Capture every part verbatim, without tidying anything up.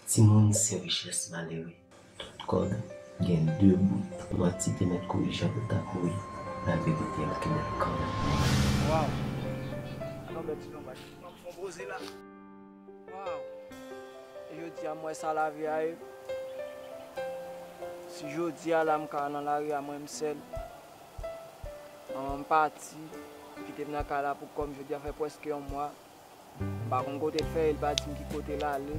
Timoun se richès malere. Tout kòd gen de bout. Manti te mèt kouri jan pou l ta kouri, laverite ap kenbe l kanmenm. Waw! Alò, bèl ti nonm, m ap fè yon poze la. Waw! E jodi a, m wè sa lavi a ye. Si jodi a la, m ka nan lari a, mwen m sèl. Manman m pati, li kite m nan kay la pou kò m, jodi a fè prèske yon mwa. M pa konn kote l fè, li pa di m ki kote l ale.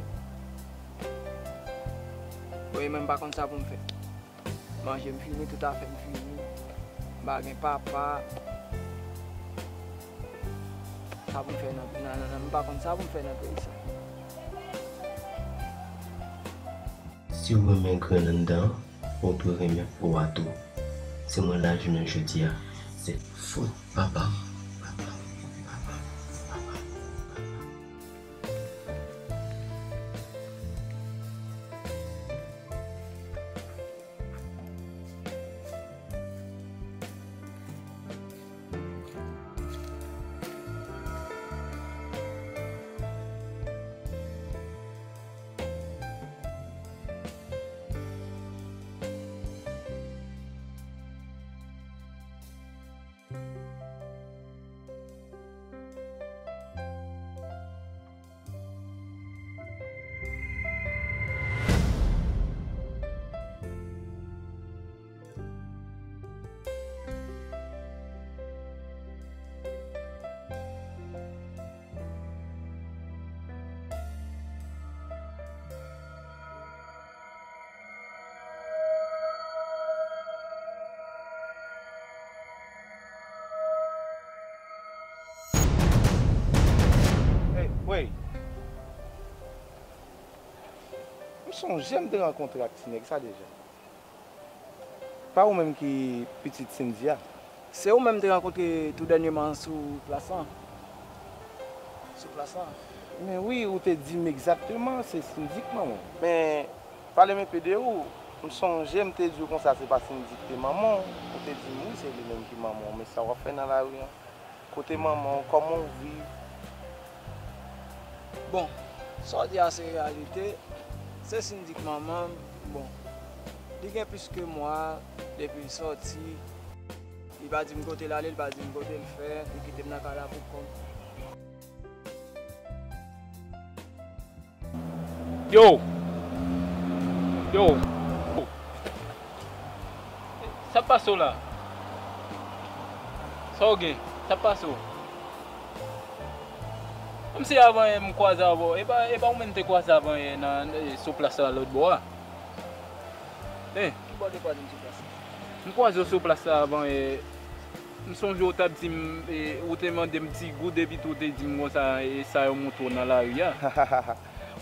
Wi, men m pa konn sa pou m fè. Manje m fini, tout afè m fini. M pa gen papa. Sa pou m fè nan, nan, nan, nan, m pa konn sa pou m fè nan peyi sa. Si w renmen grenn anndan an, ou dwe renmen po a tou. Si mwen la jounen jodi a, se fòt papa m. Papa m, papa m, papa m, papa m. Hey, wey! M sonje m te rankontre ak ti nèg sa deja. Pa ou menm ki pitit Cindy a? Se ou menm m te rankontre tou dènyèman sou plas lan. Sou plas lan. Men wi, ou te di m egzakteman se Cindy k manman w. Men, pale m enpe de ou. M sonje m te di w konsa se pa Cindy k te manman w. Ou te di m wi, se li menm ki manman w. Men sa w ap fè nan lari an? Kote manman w? Kòman w viv? Bon, sa w di a se reyalite. Se Cindy k manman m. Bon, li gen plis ke mwa depi l sòti. Li pa di m kote l ale, li pa di m kote l fè. Li kite m nan kay la pou kò m. Yo! Yo! Sa k pase w la? Sa w gen? Sa k pase w? Kòmsi avan yè m kwaze avè w. E pa, e pa ou menm m te kwaze avan yè nan, e, sou plas la lòt bò a? E. Ki bò w te kwaze m sou plas la? M kwaze w sou plas la avan yè. M sonje w t ap di m, e, ou te mande m ti goud epi tou w te di m konsa, e, sa yo montre w nan lari a.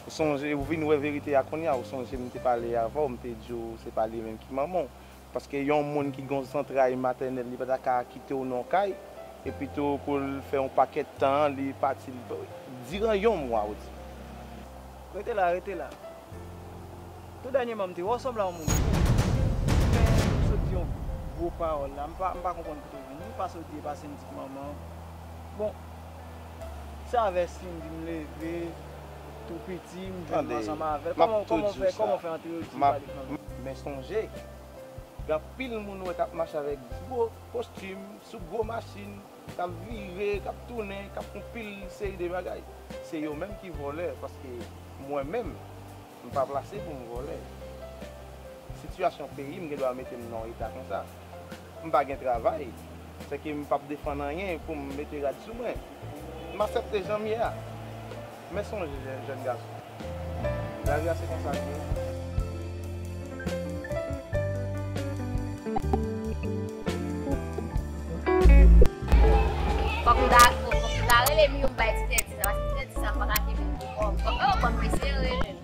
Ou sonje, ou vin wè verite a kounye a, ou sonje m te pale avè w, m te di w se pa li menm ki manman w. Paske yon moun ki gen yon zantray matènèl, li pa ta ka kite w nan yon kay, epi tou pou l fè yon pakèt tan, li pati, li, diran yon mwa, ou di. Rete la, rete la. Tou dènyèman, m te wè w sanble a yon moun fou. Men, ou sot di yon gwo pawòl la. M pa, m pa konprann kote w vin. Ou pase w di e pa Cindy k manman w. Bon, se avè Cindy m leve, tou piti, m jwenn ansanm avè l. Kòman, kòman w fè, kòman w fè antre w di se pa li k manman w? Men sonje, gen anpil moun ou wè k ap mache avèk gwo kostim, sou gwo machin, k ap vire, k ap tounen, k ap fè yon pil seri de bagay. Se yo menm ki vòlè, paske mwen menm, m pa plase pou m vòlè. Sitiyasyon peyi m gen dwa mete m nan yon eta konsa. M pa gen travay, sèke m p ap defann anyen pou m mete rad sou mwen. M aksepte jan m ye a. Men sonje, jèn, jèn gason. Lavi a se konsa l ye. Fòk m ta, fòk m ta rele Miyo m bay ti tèt sa, paske ti tèt sa m pa ka kenbe l pou kò m. Fòk, oh, kò m sere, menm.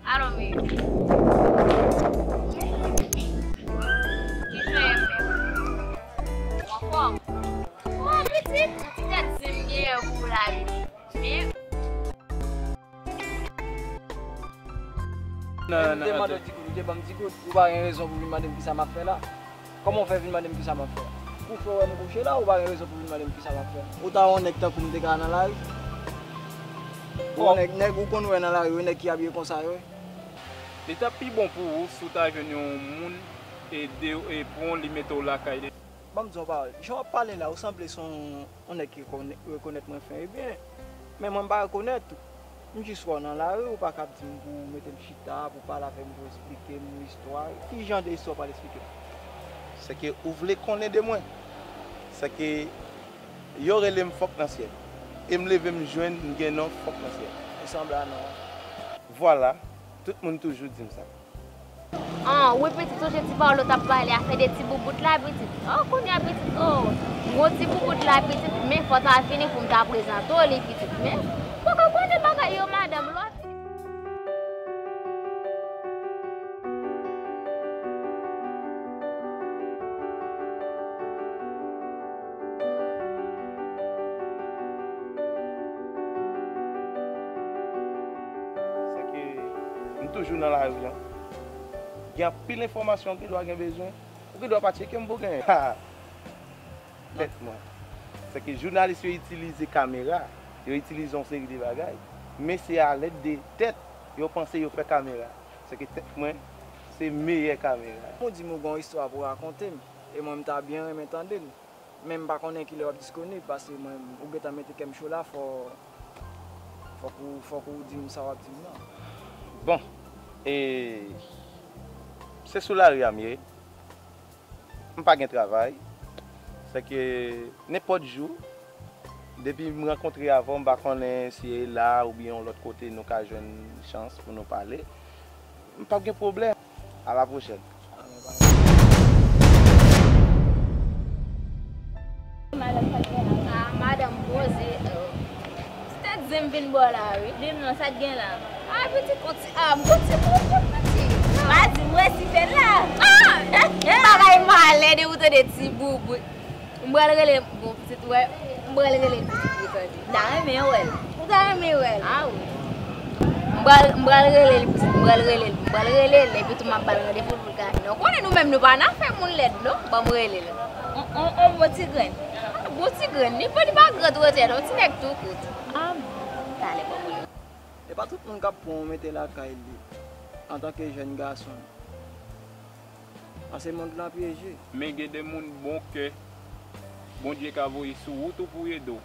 Alo, Miyo. Kijan w ye, frè m? Ou anfòm? Ou pitit, ti tèt zen m genyen pou w la, wi. Men. Nan, nan, nan, mande w di goud, ou te ban m di goud, ou pa gen rezon pou vin mande m kisa m ap fè la. Kòman w fè vin mande m kisa m ap fè? Kouche w wè m kouche la, ou pa gen rezon pou vin mande m kisa m ap fè. Ou ta wè yon nèg tankou m te ka nan lari? Bon, nèg, nèg ou konn wè nan lari yo, nèg ki abiye konsa yo. Li t ap pi bon pou ou si w ta jwenn yon moun ede w e pran w, li mete w lakay li. Ban m di yon pawòl. Jan w ap pale la, ou sanble se yon, yon nèg ki rekonè-, rekonèt mwen fen e byen. Men mwen, m pa rekonèt ou. M jis wè w nan lari, ou pa ka ap di m pou w mete m chita, pou w pale avè m, pou w eksplike m istwa. Ki jan de istwa w pral eksplike m? Sèke ou vle konnen de mwen. Sèke yo rele m Fòk nan syèl. E m leve m jwenn m gen non Fòk nan syèl. Ou sanble a non an. Vwala, tout moun toujou di m sa. An, wi pitit, sonje ti pawòl ou t ap pale, afè de ti boubout la, pitit. O, kounye a, pitit, o. Gwo ti boubout la, pitit, men fò w ta fini pou m ta prezante w li, pitit. Men, poko konnen bagay yo, madanm, lò. Sèke m toujou nan lari an. Gen anpil enfòmasyon ou gen dwa gen bezwen. Ou gen dwa pa tcheke m pou genyen. Ha! Tèt mwen. Sèke jounalis yo itilize kamera, yo itilize yon seri de bagay. Men se alèd de tèt yo panse yo fè kamera. Sèke tèt mwen se meyè kamera. Ou di m ou gen yon istwa pou rakonte m, e mwen m ta byen renmen tande l. Men m pa konnen kilè w ap disponib, paske mwen, ou gentan mete kè m cho la, fò, fòk ou, fòk ou di m sa w ap di m nan. Bon, e, se sou lari a m ye. M pa gen travay. Sèke nenpòt jou, depi m rankontre avè w, m pa konnen si e la oubyen yon lòt kote nou ka jwenn chans pou nou pale. M p ap gen pwoblèm. A la pwochèn. Ah, madanm poze. Ti tèt zen m vin bò la, wi. Di m non, sa k gen la? Ah, pitit, on ti, ah, m gon ti boubout, pitit. Pa di m wè si fè la. Ah! Bagay malè de ou tande ti boubout. M pral rele, bon, pitit, wè, m pral rele l pitit pou tande. M ta renmen wè l. Ou ta renmen wè l? Ah, wi. M pral, m pral rele l pitit, m pral rele l, m pral rele l, epi tou m ap ba l randevou pou l ka vini. Ou konnen nou menm nou pa nan fè moun lèd, non? Ban m rele l. On, on, on bon ti grenn. Ah, bon ti grenn. Li pa, li pa gran twò tèt, on ti nèg tou kout. Ah, bon. Talè, ban m rele l. E pa tout moun k ap pran w mete lakay li antanke jèn gason. Paske mond lan pyeje. Men gen de moun bon kè Bondye ka voye sou wout ou pou ede w.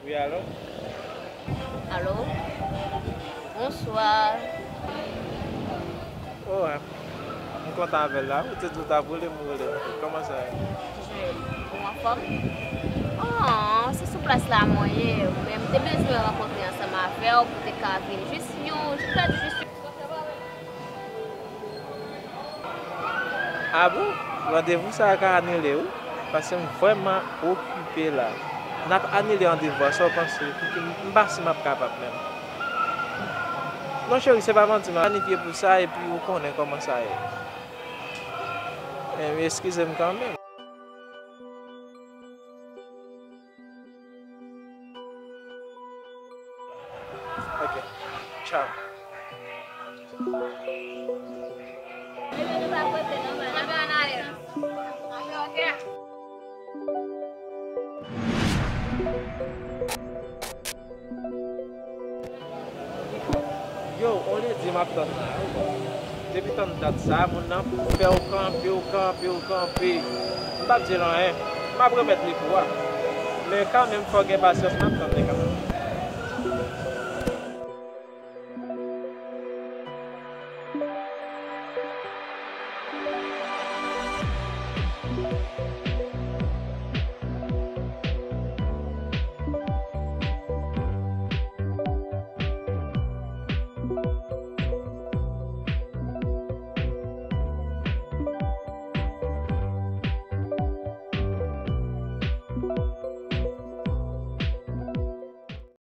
Wi, alo? Alo? Bonswa. Oh, m kontan avè l la. Ou te di w t ap rele m, ou rele m tou. Kòman sa ye? Jwèl, ou anfòm? Oh, se sou plas la mwen ye. Men m te bezwen rankontre ansanm avè w pou te ka vin jis yon, jis, jis yon. Ah bon? Randevou sa a ka anile wi, paske m vrèman okipe la. N ap anile randevou a, sa w panse? Pouki m, m pa si m ap kapab menm. Non cheri, se pa manti, m planifye pou sa epi ou konnen kòman sa ye. Men eskize m kanmenm. Ok. Tchao. Yo, on ledi m ap tann la. Depi tann dat sa, moun nan fè w kanpe, w kanpe, w kanpe. M p ap di l anyen. M ap remèt li pou a. Men kanmenm, fò w gen pasyans, m ap tann li kanmenm.